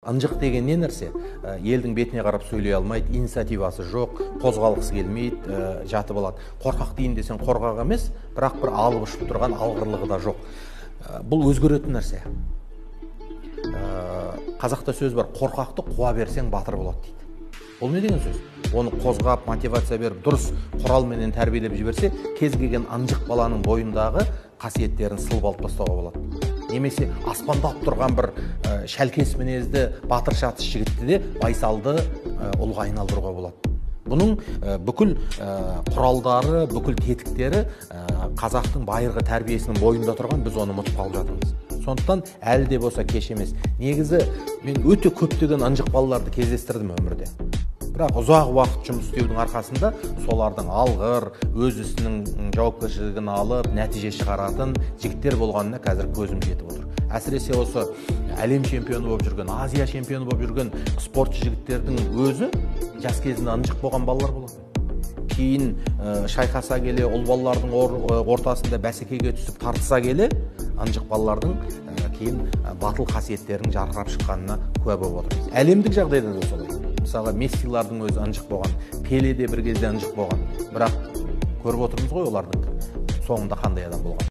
Ынжық деген не нәрсе? Елдің бетіне қарап сөйлей алмайды, инициативасы жоқ, қозғалғысы келмейді, жатып алады. Қорқақ дейін десең қорқақ емес, бірақ бір алып ұшып тұрған алғырлығы да жоқ. Бұл өзгеретін нәрсе. Қазақта сөз бар, қорқақты қуа берсең батыр болады дейді. Бұл не деген сөз? Оны қозғап, мотивация беріп, дұрыс құралменен тәрбиелеп жіберсе, кез келген ынжық баланың бойындағы қасиеттерін сылып алып тастауға болады. Немесе аспандап тұрған бір шәлкес мінезді батыр шатыс жігітті де байсалды ұлға айналдыруға болады. Бұның бүкіл құралдары, бүкіл тетіктері қазақтың байырғы тәрбиесінің бойында тұрған, біз оны ұмытып қалып жатырмыз. Сондықтан әлі де болса кеш емес. Негізі мен өте көптеген ынжық балаларды кездестірдім өмірде. Бірақ ұзақ уақыт жұмыс істеудің арқасында солардың алғыр, өз ісінің жауапкершілігін алып, нәтиже шығаратын жігіттер болғанына қазір көзім жетіп отыр. Әсіресе осы әлем чемпионы болып жүрген, Азия чемпионы болып жүрген спортшы жігіттердің өзі жас кезінде ынжық болған балалар болатын. Кейін шайқаса келе, ұл балалардың ортасында бәсекеге түсіп тартыса келе, ынжық балалардың кейін батыл қасиеттерінің жарқырап шыққанына куә болып отырмыз. Әлемдік жағдайда да солай. Мысалы, Мессилардың өзі ынжық болған, Пеле де бір кезде ынжық болған. Бірақ көріп отырмыз ғой олардың соңында қандай адам болған.